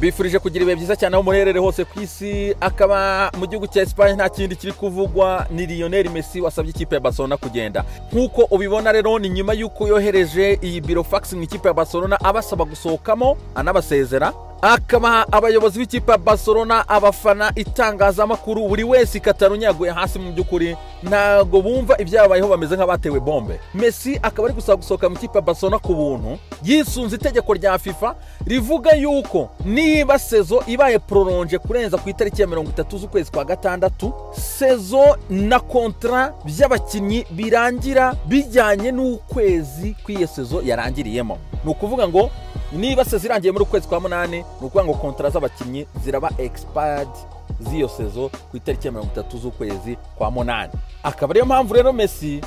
Mbifurije kugira ibihe byiza cyane aho muherereye hose ku isi. Akaba mu gihugu cya Espagne nta kindi kiri kuvugwa, ni Lionel Messi wasabye ikipe ya Barcelona kugenda. Nk'uko ubibona rero, ni nyuma y'uko yohereje iyi burofax mu ikipe ya Barcelona abasaba gusohokamo anabasezera. Akaba abayobozi b'ikipe ya Barcelona, abafana, itangazamakuru, buri wese Katalunya yaguye hasi. Mu by'ukuri ntabwo bumva ibyabayeho, bameze nk'abatewe bombe. Messi akaba ari gusaba gusohoka mu ikipe ya Barcelona ku buntu, yisunze itegeko rya FIFA rivuga yuko niba saison ibaye prolongée kurenza ku itariki ya 30 z'ukwezi kwa gatandatu, saison na contrat by'abakinnyi birangira bijyanye n'ukwezi kw'iyo saison yarangiriyemo. Ni ukuvuga ngo niba saison irangiye muri ukwezi kwa munani, ni ukuvuga ngo contrat z'abakinnyi ziraba expired z'iyo saison ku itariki ya 30 z'ukwezi kwa munani. Akaba ariyo mpamvu rero Messi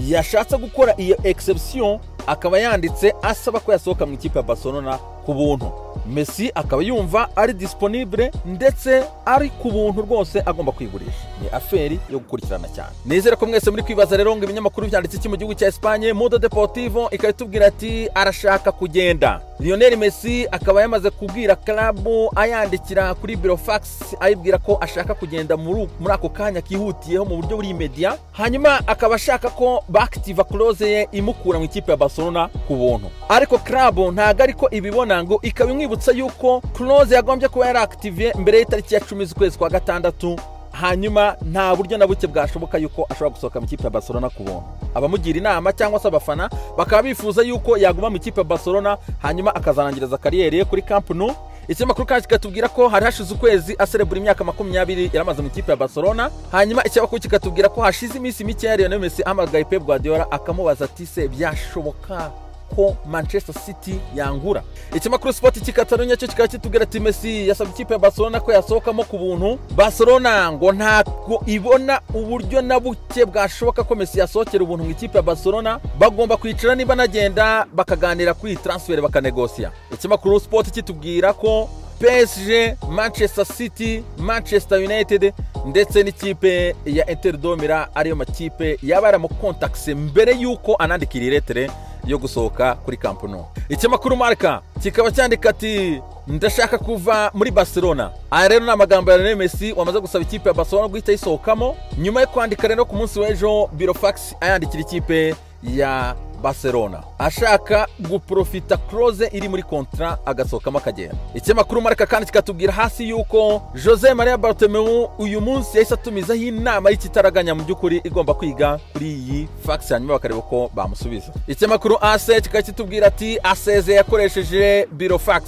yashatse gukora iyo exception, akaba yanditse asaba ko yasohoka mu ikipe ya Barcelona ku buntu. Messi akaba yumva ari disponible ndetse ari ku buntu rwose, agomba kwigurisha. Ni affaire yo gukurikirana cyane. Nizere ko mwese muri kwibaza rero ngo ibinyamakuru byanditse iki mu gihugu cya Espagne. Mundo Deportivo ikaba itubwira ati arashaka kugenda. Lionel Messi akaba yamaze kubwira club, ayandikira kuri burofax, ayibwira ko ashaka kugenda muri ako kanya kihutiyeho mu buryo buri immédiat, hanyuma akaba ashaka ko baactiva clause ye imukura mu ikipe ya Barcelona ku buntu. Ariko club ntago ariko ibibona, ngo ikaba imwibutsa yuko clause yagombye kuba yaraactivé mbere y'itariki ya 10 z'ukwezi kwa gatandatu, hanyuma nta buryo na buke bwashoboka yuko ashobora gusohoka mu ikipe ya Barcelona ku buntu. Abamugira inama cyangwa se abafana bakaba bifuza yuko yaguma mu ikipe ya Barcelona, hanyuma akazarangiriza carrière ye kuri Camp Nou. Ikinyamakuru kandi kikatubwira ko hari hashize ukwezi aserebura imyaka 20 yaramaze mu ikipe ya Barcelona. Hanyuma ikinyamakuru kikatubwira ko hashize iminsi mike ya Lionel Messi ahamagaye Pep Guardiola, akamubaza ati: "Se byashoboka ko Manchester City yangura?" Ikinyamakuru Sport cy'i cyo kikaba kitubwira ati Messi yasabye ikipe ya Barcelona ko yasohokamo ku buntu. Barcelona ngo ntabwo ibona uburyo na buke bwashoboka ko Messi yasohokera ubuntu mu ikipe ya Barcelona. Bagomba kwicara niba anagenda bakaganira kuri iyi transfer, bakanegosiya. Ikinyamakuru Sport kitubwira ko PSG, Manchester City, Manchester United ndetse n'ikipe ya Inter de Milan ariyo makipe yaba yaramukontakise mbere y'uko anandikira ilettre yo gusohoka kuri Camp Nou. Ikinyamakuru Marca kikaba cyandika ati ndashaka kuva muri Barcelona. Aya rero ni amagambo ya Lionel Messi wamaze gusaba ikipe ya Barcelona guhita yisohokamo, nyuma yo kwandika rero ku munsi w'ejo burofax ayandikira ikipe ya Barcelona, ashaka guprofita clause iri muri contrat, agasohokamo akagenda. Ikinyamakuru Marca kandi kikatubwira hasi yuko Jose Maria Bartomeu uyu munsi yahise atumizaho inama y'ikitaraganya, mu by'ukuri igomba kwiga kuri iyi fax, hanyuma bakareba uko bamusubiza. Ikinyamakuru AS kikaba kitubwira ati aseze yakoresheje burofax,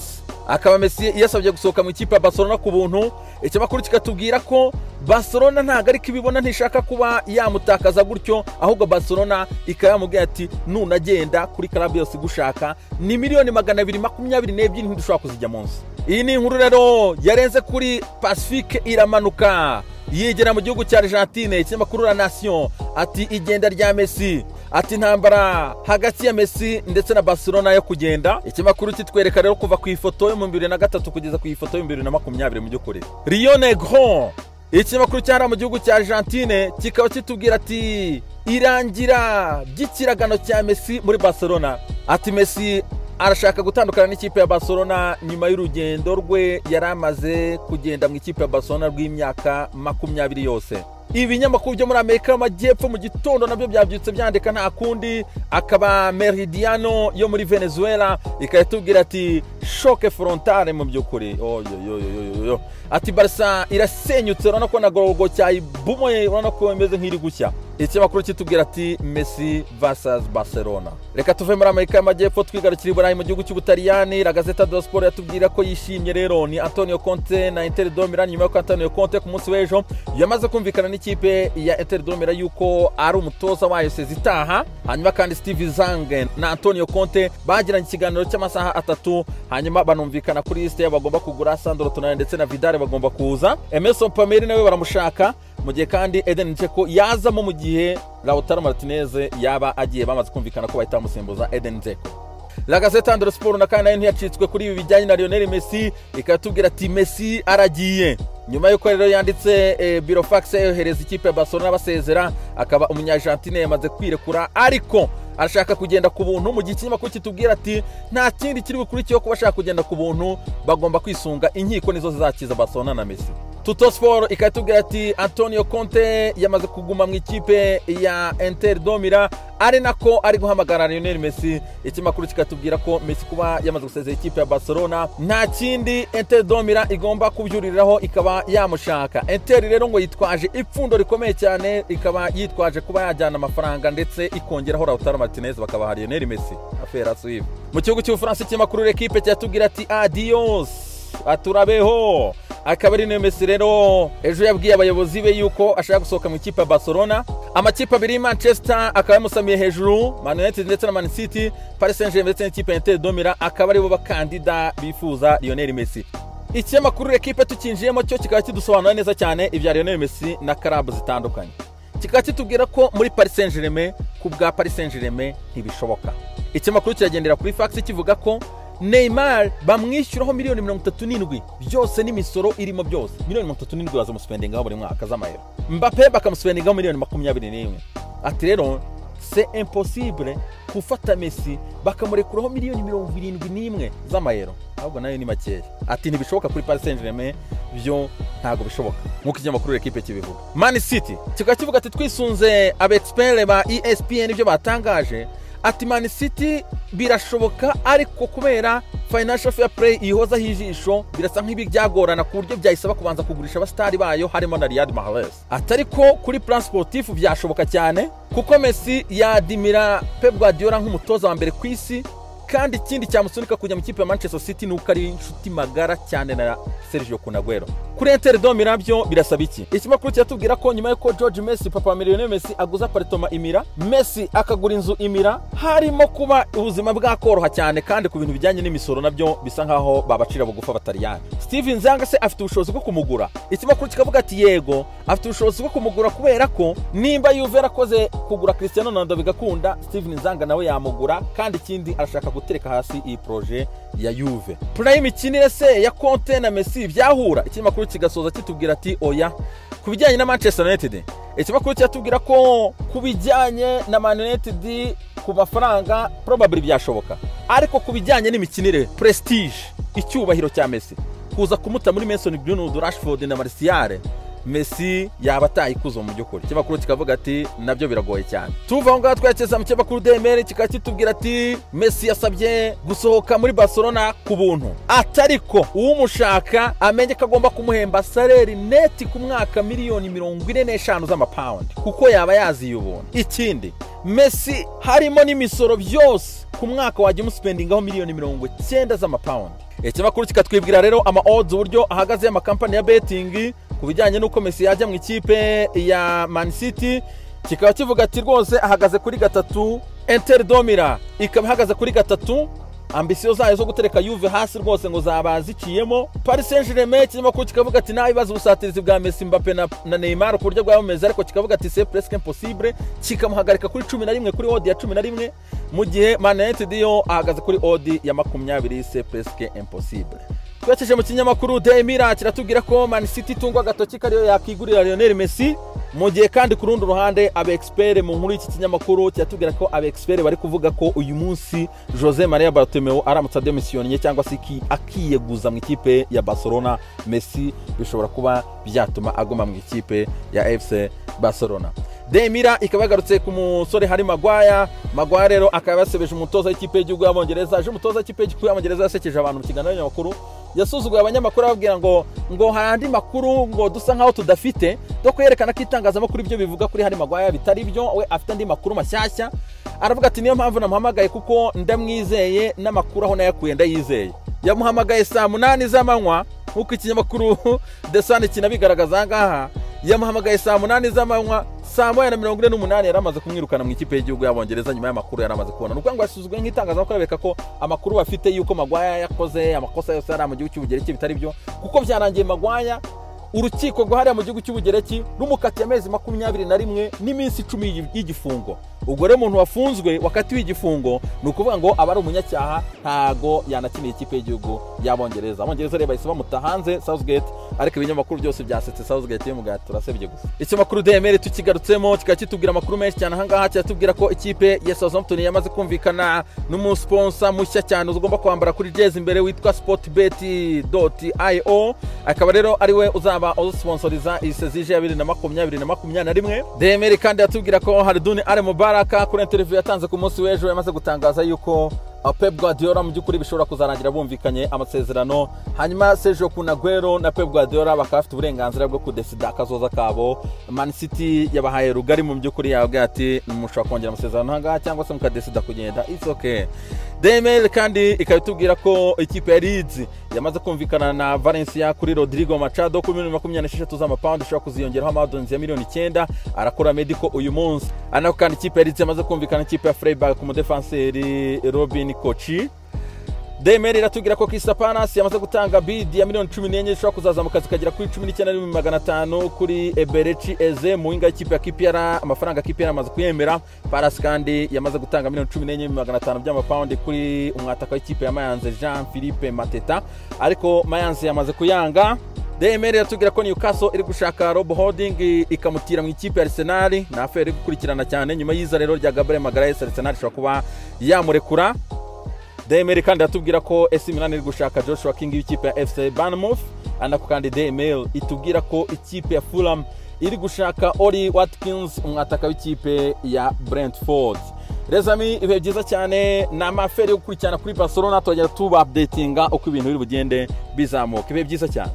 akaba Messi yasabye gusohoka mu ikipe ya Barcelona ku buntu. Ikinyamakuru kikatubwira ko Barcelona ntabwo ariko ibibona, ntishaka kuba yamutakaza gutyo, ahubwo Barcelona ikaba yamubwiye ati nunagenda kuri club yose igushaka ni miliyoni 222, ntidushobora kuzijya munsi. Iyi ni inkuru rero yarenze kuri Pacifique iramanuka yigera mu gihugu cya Argentine. Ikinyamakuru La Nation ati igenda rya Messi, ati intambara hagati ya Messi ndetse na Barcelona yo kugenda. Ikinyamakuru kitwereka rero kuva ku ifoto yo mu 2003 kugeza ku ifoto yo mu 2020. Mu by'ukuri Rio Negro, ikinyamakuru cyari mu gihugu cya Argentine, kikaba kitubwira ati irangira ry'ikiragano cya Messi muri Barcelona, ati Messi arashaka gutandukana n'ikipe ya Barcelona nyuma y'urugendo rwe yari amaze kugenda mu ikipe ya Barcelona rw'imyaka 20 yose. Ibinyamakuru byo muri Amerika y'Amajyepfo mu gitondo nabyo byabyutse byandika nta kundi. Akaba Meridiano yo muri Venezuela ikaba itubwira ati choc frontal. Mu by'ukuri oyoyoyoyo, ati Barca irasenyutse, urabona ko na gogo cyayibumoye, urabona ko imeze nk'iri gushya. Ikinyamakuru kitubwira ati Messi versus Barcelona. Reka tuve muri Amerika y'Amajyepfo twigarukira i Burayi, mu gihugu cy'Ubutaliyani. La Gazzetta dello Sport yatubwira ko yishimye rero ni Antonio Conte na Inter de Milan, nyuma y'uko Antonio Conte ku munsi w'ejo yamaze kumvikana n'ikipe ya Inter de Milan yuko ari umutoza wayo saison itaha. Hanyuma kandi Steve Zhang na Antonio Conte bagiranye ikiganiro cy'amasaha 3, hanyuma banumvikana kuri liste bagomba kugura. Sandro Tonali ndetse na Vidal bagomba kuza, Emerson Palmieri nawe baramushaka, mu gihe kandi Eden Dzeko yazamo mu gihe Lautaro Martinez yaba agiye. Bamaze kumvikana ko bahita bamusimbuza Eden Dzeko. La Gazzetta dello Sport na kandi nayo ntiyacitswe kuri ibi bijyanye na Lionel Messi, ikatubwira ati Messi aragiye. Nyuma y'uko rero yanditse burofax yohereza ikipe ya Barcelona basezera, akaba umunya-Argentine yamaze kwirekura, ariko arashaka kugenda ku buntu. Mu gihe ikinyamakuru kitubwira ati nta kindi kiri bukurikiyeho kuba ashaka kugenda ku buntu, bagomba kwisunga inkiko nizo zizakiza Barcelona na Messi. Tuttosport ikatubwira ati Antonio Conte yamaze kuguma mu ikipe ya Inter de Milan, ari nako ari guhamagara Lionel Messi. Ikinyamakuru kikatubwira ko Messi kuba yamaze gusezera ikipe ya Barcelona nta kindi Inter de Milan igomba kubyuririraho, ikaba yamushaka. Inter rero ngo yitwaje ipfundo rikomeye cyane, ikaba yitwaje kuba yajyana amafaranga ndetse ikongeraho Lautaro Martinez bakabaha Lionel Messi. Affaire à suivre. Mu gihugu cy'Ubufaransa ikinyamakuru L'Equipe cyatubwira ati adios, aturabeho. Akaba ari Messi rero ejo yabwiye abayobozi be yuko ashaka gusohoka mu ikipe ya Barcelona. Amakipe abiri Manchester akaba yamusamiye hejuru, Man United ndetse na Man City, Paris Saint-Germain ndetse n'ikipe ya Inter de Milan akaba aribo bakandida bifuza Lionel Messi. Ikinyamakuru L'Equipe tukinjiyemo cyo kikaba kidusobanura neza cyane ibya Lionel Messi na club zitandukanye. Kikaba kitubwira ko muri Paris Saint-Germain, ku bwa Paris Saint-Germain ntibishoboka. Ikinyamakuru kiragendera kuri fax kivuga ko Neymar bamwishyuraho miliyoni 37 byose n'imisoro irimo byose. Miliyoni 37 bazamuspendingaho buri mwaka z'amayero. Mbappe bakamuspendingaho miliyoni 21. Ati rero c'est impossible gufata Messi bakamurekuraho miliyoni 71 z'amayero, ahubwo nayo ni makeya. Ati ntibishoboka kuri Paris Saint-Germain, byo ntago bishoboka nkuko ikinyamakuru L'Equipe kibivuga. Man City kikaba kivuga ati twisunze aba expert ba ESPN ibyo batangaje, ati Man City birashoboka ariko kubera financial fair play ihozaho ijisho birasa nk'ibi byagorana ku buryo byayisaba kubanza kugurisha abastari bayo harimo na Riyad Mahrez. Atariko kuri plan sportif byashoboka cyane kuko Messi yadimira Pep Guardiola nk'umutoza wa mbere ku isi, kandi ikindi cyamusunika kujya mu kipe ya Manchester City nuko ari inshuti magara cyane na Sergio Kun Aguero. Kuri Inter de Milan byo birasaba iki? Ikinyamakuru kiratubwira ko nyuma y'uko George Messi, papa wa Lionel Messi, aguza apartment i Milan, Messi akagura inzu i Milan, harimo kuba ubuzima bwakoroha cyane, kandi ku bintu bijyanye n'imisoro nabyo bisa nkaho babacira bugufa abataliyani. Steven Zanga se afite ubushobozi bwo kumugura? Ikinyamakuru kikavuga ati yego afite ubushobozi bwo kumugura kubera ko nimba Juve yarakoze kugura Cristiano Ronaldo bigakunda, Steven Zanga nawe yamugura, kandi ikindi arashaka gutereka hasi iyi projet ya Juve. Plan y'imikinire se ya Conte na Messi byahura? Ikinyamakuru kigasoza kitubwira ati oya. Ku bijyanye na Manchester United, ikinyamakuru kiratubwira ko ku bijyanye na Man United ku mafaranga probably byashoboka, ariko ku bijyanye n'imikinire, prestige, icyubahiro cya Messi, kuza kumuta muri Mason Greenwood, Rashford na Martial, Messi yaba atayikuzo mu by'ukuri. Ikinyamakuru kikavuga ati nabyo biragoye cyane. Tuva aho ngaho twerekeza mu kinyamakuru DMR kikaba kitubwira ati Messi yasabye gusohoka muri Barcelona ku buntu, atariko uwumushaka amenye ko agomba kumuhemba salaire net ku mwaka miliyoni 45 z'amapawundi, kuko yaba yaziye ubuntu. Ikindi Messi harimo n'imisoro byose ku mwaka wajya umuspendingaho miliyoni 90 z'amapawundi. Ikinyamakuru kikatwibwira rero ama odds uburyo ahagaze y'amakampani ya betting ku bijyanye n'uko Messi yajya mu ikipe ya Man City, kikaba kivuga ati rwose ahagaze kuri 3, Inter de Milan ikaba ihagaze kuri 3, ambition zayo zo gutereka Juve hasi rwose ngo zaba ziciyemo. Paris Saint-Germain ikinyamakuru kikavuga ati nawe ibibazo ubusatirizi bwa Messi, Mbappe na Neymar ku buryo bwameze, ariko kikavuga ati c'est presque impossible, kikamuhagarika kuri 11 kuri odd ya 11, mu gihe Man United yo ahagaze kuri odd ya 20, c'est presque impossible. Twerekeje mu kinyamakuru The Mirror kiratubwira ko Man City itungwa agatoki kariyo yakigurira Lionel Messi, mu gihe kandi ku rundi ruhande aba expert mu nkuru y'iki kinyamakuru kiratubwira ko aba expert bari kuvuga ko uyu munsi Jose Maria Bartomeu aramutse ademissionné cyangwa se akiyeguza mu ikipe ya Barcelona, Messi bishobora kuba byatuma aguma mu ikipe ya FC Barcelona. The Mirror ikaba yagarutse ku musore Harry Maguire. Maguire rero akaba yasebeje umutoza w'ikipe y'igihugu y'Abongereza. Ejo umutoza w'ikipe y'igihugu y'Abongereza yasekeje abantu mu kiganiro n'abanyamakuru, yasuzuguye abanyamakuru ababwira ngo hari andi makuru ngo dusa nkaho tudafite, do kwerekana ko itangazamakuru ibyo bivuga kuri Harry Maguire bitari byo, we afite andi makuru mashyashya. Aravuga ati niyo mpamvu namuhamagaye kuko ndamwizeye n'amakuru aho nayakuye ndayizeye. Yamuhamagaye saa 8 z'amanywa nkuko ikinyamakuru The Sun kinabigaragaza ngaha. Yamuhamagaye saa 8 z'amanywa, saa 1:48 yaramaze kumwirukana mu ikipe y'igihugu y'Abongereza nyuma y'amakuru yaramaze kubona. Nuko ngo yasuzugwe nk'itangazamakuru bereka ko amakuru bafite yuko Maguire yakoze amakosa yose yari mu gihugu cy'Ubugereki bitari byo, kuko byarangiye Maguire urukiko rwahariya mu gihugu cy'Ubugereki rumukatiye amezi 21 n'iminsi 10 y'igifungo. Ubwo rero umuntu wafunzwe, wakatiwe igifungo, ni ukuvuga ngo aba ari umunyacyaha, ntago yanakiniye ikipe y'igihugu y'Abongereza. Abongereza rero bahise bamuta hanze Southgate, ariko ibinyamakuru byose byasetse Southgate yo mugati, turasebye gusa. Ikinyamakuru DMR tukigarutsemo kikaba kitubwira amakuru menshi cyane. Ahangaha kiratubwira ko ikipe ya Southampton yamaze kumvikana n'umusponsa mushya cyane ugomba kwambara kuri jezi imbere witwa Sportbet.io, akaba rero ariwe uzaba usponsoriza iyi sezije ya 2020 na 2021. DMR kandi yatubwira ko Khaldoon Al Mubarak kuri interview yatanze ku munsi w'ejo yamaze gutangaza yuko Pep Guardiola mu by'ukuri bishobora kuzarangira bumvikanye amasezerano, hanyuma Sergio Kun Aguero na Pep Guardiola bakaba bafite uburenganzira bwo kudesida akazoza kabo. Man City yabahaye rugari mu by'ukuri, yababwiye ati mushobora kongera amasezerano ahangaha cyangwa se mukadesida kugenda, it's okay. DML kandi ikaba itubwira ko ikipe ya Leeds yamaze kumvikana na Valencia kuri Rodrigo Machado kuri miliyoni 26 z'amapawundi, ishobora kuziyongeraho amadonzi ya miliyoni 9. Arakora medical uyu munsi. Ari nako kandi ikipe ya Leeds yamaze kumvikana n'ikipe ya Freiburg ku mudefanseri Robin Koch. DMR iratubwira ko Crystal Palace yamaze gutanga bid ya miliyoni 14, ishobora kuzazamuka zikagera kuri 19,500,000 kuri Eberechi Eze mu winga y'ikipe ya QPR. Amafaranga QPR amaze kuyemera. Palace kandi yamaze gutanga miliyoni 14,500,000 by'amapawundi kuri umwataka w'ikipe ya Mayence Jean Philippe Mateta, ariko Mayence yamaze kuyanga. DMR iratubwira ko Newcastle iri gushaka Rob Holding ikamutira mu ikipe ya Arsenal. Ni affaire iri gukurikirana cyane nyuma y'iza rero rya Gabriel Magalhaes, Arsenal ishobora kuba yamurekura. DMR kandi iratubwira ko AC Milan iri gushaka Joshua King w'ikipe ya FC Bournemouth. Anako kandi DML itubwira ko ikipe ya Fulham iri gushaka Oli Watkins, umwataka w'ikipe ya Brentford. Les amis, ibihe byiza cyane. Ni ama affaires yo gukurikirana kuri Barcelona, tugenda tuba updatinga uko ibintu biri bugende bizamuka. Ibihe byiza cyane.